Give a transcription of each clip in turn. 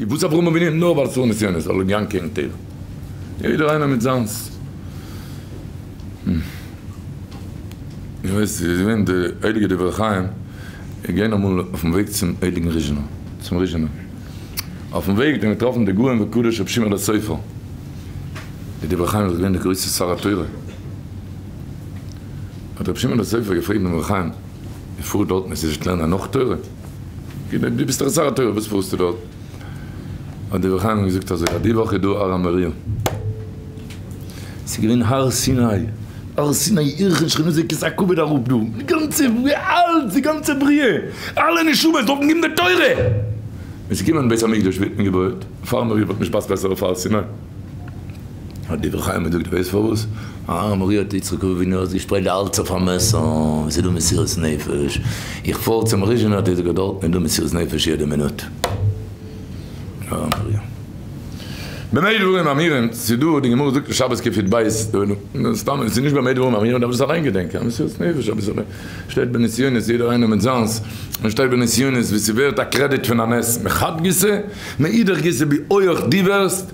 וואס אברהם אבינו נאר ווייל ס'איז נסיונות זאל ער גיין קעגן תורה? יעדער איינער מיט זיינס. איך ווייס ס'איז געווען די הייליגע דברי חיים איז געווען אמאל אויפן וועג צום הייליגן ריזשינער צום ריזשינער אויפן וועג האט אים געטראפן די גאון וקדוש רבי שמעון סופר די דברי חיים איז געווען די גרויסע שר התורה האט רבי שמעון סופר געפרעגט דעם דברי חיים איר פארט דארטן עס איז נישט לערנען נאך תורה? דו ביסט דאך שר התורה וואס פארסטו דארט? האט דברי חיים געזאגט אזוי אז די וואך איז דא הר המוריה, ס'איז געווען הר סיני, הר סיני ירחון שכינתו כסא הכבוד אראפ דא, די גאנצע אלץ די גאנצע בריאה, אלע נשמות דארטן געבן די תורה, ווען ס'איז געקומען בית המקדש ווי האט מען געבויעט? אויף הר המוריה וואלט נישט פאסט בעסער אויף הר סיני. האט דברי חיים געזאגט ווייסט פארוואס? הר המוריה האט יצחק אבינו אויסגעשפרייט די האלץ אויף א מעסער, עס איז דא מסירות נפש, איך פאר צום ריזשינער האט ער געזאגט דארטן איז דא מסירות נפש יעדע מינוט. הר המוריה. במה דברים אמורים, ס'איז דא, די גמרא זאגט אין שבת קי"ב, סתם עס איז נישט במה דברים אמורים, מ'דארף דאס אליין געדענקען, מסירות נפש אביסעלע, שטייט בנסיונות יעדער איינער מיט זיינס, און שטייט בנסיונות ווי ס'ווערט א קרעדיט פון א נס מחד גיסא, מאידך גיסא ווי הויעך דו ווערסט,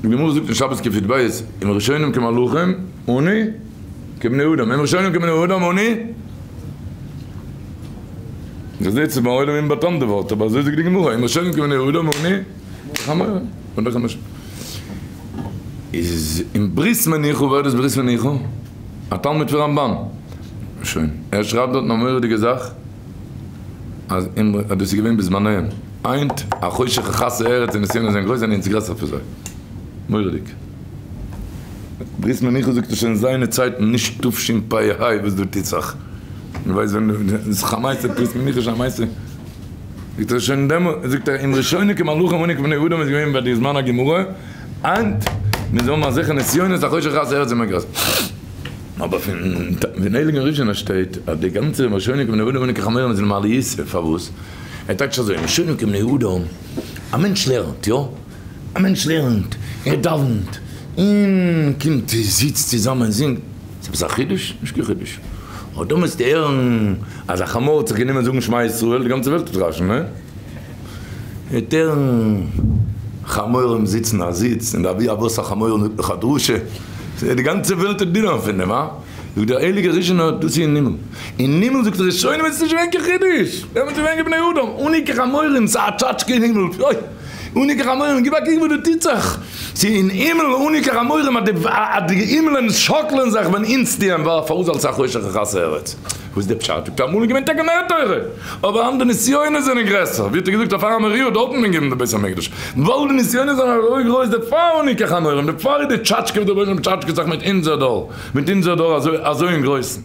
די גמרא זאגט אין שבת קי"ב, אם ראשונים כמלאכים אנו כבני אדם, אם ראשונים כבני אדם אנו, איך זעה צו ביים עולם אומבאטאמט די ווארט, אבער אזוי זאגט די גמרא, אם ראשונים כבני אדם אנו כחמורים. איז אין ברית מנוחה, ווער איז דאס ברית מנוחה? א תלמיד פון רמב"ן. שוין, ער שרייבט דארטן א מורא'דיגע זאך. אז דאס איז געווען בזמניהם, היינט החושך יכסה ארץ און נסיונות זענען גרויס זענען אונז גרעסער פון זיי. מורא'דיג. ברית מנוחה זאגט ער שוין אין זיינע צייטן נישט תשפ ה וואס דא טוט זיך. מען ווייסט ווען ס'איז א מעשה ברית מנוחה איז שוין א מעשה. זאגט ער שוין דעמאלט זאגט ער אם ראשונים כמלאכים אנו כבני אדם איז געווען ביי די זמן הגמרא, היינט מיר זאלן האבן אזעלכע נסיונות החושך יכסה ארץ זענען מיר גרעסער. אבער פון הייליגן ריזשינער שטייט אז די גאנצע ראשונים כבני אדם אנו כחמורים איז למעליותא, פארוואס? ער טייטשט אזוי, ראשונים כבני אדם, א מענטש לערנט, יא? א מענטש לערנט, ער דאווענט, און קומט זיצט צוזאמען זינגט, איז עפעס א חידוש? נישט קיין חידוש. אבער דא מוזטו הערן אז א חמור האט זיך גענומען זאגן שמע ישראל, די גאנצע וועלט האט רעש'ן, הא? וועט הערן חמורים זיצן א זיץ, און די אבי אבות החמורים זאגט נאך א דרשה, די גאנצע וועלט האט דינער פון דעם, הא? זאגט דער הייליגער ריזשינער, דאס איז אין הימל. אין הימל זאגט ער ראשונים איז עס נישט געווען קיין חידוש, דעמאלטס איז געווען כבני אדם, אנו כחמורים, ס'איז א טשאטשקע אין הימל, אוי! אנו כחמורים, גיב א קוק וואס דא טוט זיך, ס'איז אין הימל אנו כחמורים אז די הימלען שאקלען זיך ווען אונז טוען ווייל פארוואס אלס א חושך יכסה ארץ? וואס איז די פשט? זאגט ער אמאל איז געווען טאקע מער תורה, אבער היינט די נסיונות זענען גרעסער, ווי האט ער געזאגט אויף הר המוריה דארט האט מען געבן די בית המקדש, ווייל די נסיונות זענען אזוי גרויס דערפאר אנו כחמורים, דערפאר איז די טשאטשקע וואס דער רבונו של עולם טשאטשקעט זיך מיט אונזער דור, מיט אונזער דור אזוי אזוי אין גרויסן.